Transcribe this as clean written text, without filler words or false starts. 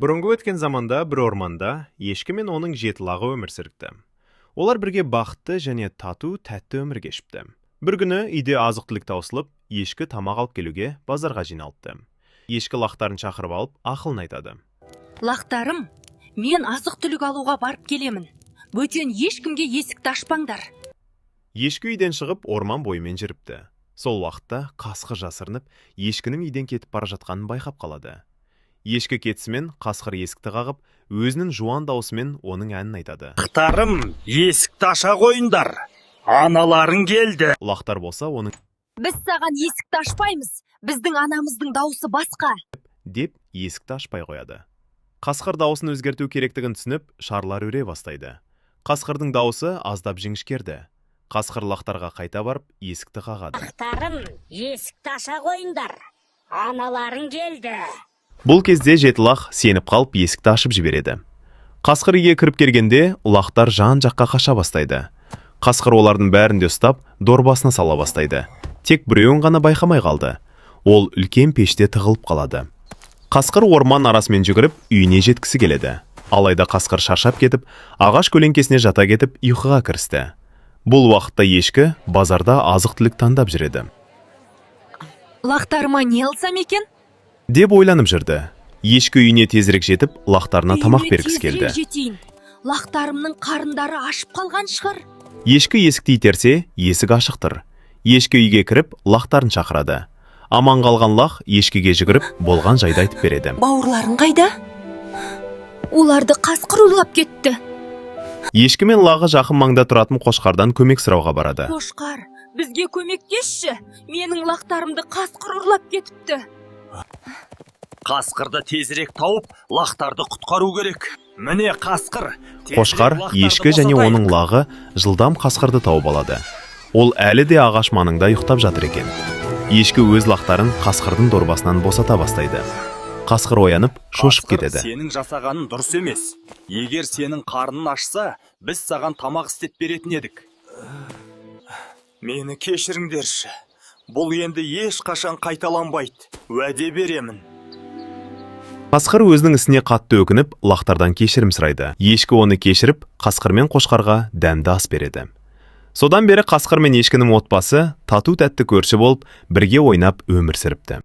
Бұрынғы өткен заманда бір орманда ешкі мен оның жеті лағы өмір сүріпті. Олар бірге бақытты және тату тәтті өмір кешіпті. Бір күні үйде азық-түлік таусылып, ешкі тамақ алып келуге базарға жиналыпты. Ешкі лақтарын шақырып алып, ақылын айтады. Лақтарым, мен азық-түлік алуға барып келемін. Бөтен ешкімге есікті ашпаңдар. Ешкі үйден шығып, орман бойымен жүріпті. Сол уақытта қасқыр жасырынып, ешкінің үйден кетіп бара жатқанын байқап қалады. Ешкі кетісімен қасқыр есікті қағып, өзінің жуан даусымен оның әнін айтады. Лақтарым, есікті аша қойыңдар. Аналарың келді. Лақтар болса оның Біз саған есікті ашпаймыз. Біздің анамыздың даусы басқа. деп есікті ашпай қояды. Қасқыр даусын өзгерту керектігін түсініп, шарлар үре бастайды. Қасқырдың даусы аздап жіңішкерді. Қасқыр лақтарға қайта барып, есікті қағады. Лақтарым, есікті аша қойыңдар. Аналарың келді. Бұл кезде жеті лақ сеніп қалып, есікті ашып жібереді. Қасқыр үйге кіріп келгенде, лақтар жан-жаққа қаша бастайды. Қасқыр олардың бәрін де ұстап, дорбасына сала бастайды. Тек біреуін ғана байқамай қалды. Ол үлкен пеште тығылып қалады. Қасқыр орман арасымен жүгіріп, үйіне жеткісі келеді. Алайда қасқыр шаршап кетіп, ағаш көлеңкесіне жата кетіп, ұйқыға кірісті. Бұл уақытта ешкі базарда азық-түлік таңдап жүреді. Лақтарыма не алсам екен? Деп ойланып жүрді. Ешкі үйіне тезірек жетіп, лақтарына тамақ Үйіме бергісі тезірек келді. жетейін. Лақтарымның қарындары ашып қалған шығар. Ешкі есікті итерсе, есік ашық тұр. Ешкі үйге кіріп, лақтарын шақырады. Аман қалған лақ ешкіге жүгіріп, болған жайды айтып береді. Бауырларың қайда? Оларды қасқыр ұрлап кетті. Ешкі мен лағы жақын маңда тұратын қошқардан көмек сұрауға барады. Қошқар, бізге көмектесші. Менің лақтарымды қасқыр ұрлап кетіпті. Қасқырды тезірек тауып, лақтарды құтқару керек. Міне қасқыр. Тезірек Қошқар, лақтарды ешкі және босатайық. оның лағы жылдам қасқырды тауып алады. Ол әлі де ағаш маңында ұйықтап жатыр екен. Ешкі өз лақтарын қасқырдың дорбасынан босата бастайды. Қасқыр оянып, шошып Қасқыр, кетеді. Сенің жасағаның дұрыс емес. Егер сенің қарнын ашса, біз саған тамақ істеп беретін едік. Мені кешіріңдерші. Бұл енді ешқашан қайталанбайды. Уәде беремін. Қасқыр өзінің ісіне қатты өкініп, лақтардан кешірім сұрайды. Ешкі оны кешіріп, қасқыр мен қошқарға дәмді ас береді. Содан бері қасқыр мен ешкінің отбасы тату тәтті көрші болып, бірге ойнап өмір сүріпті.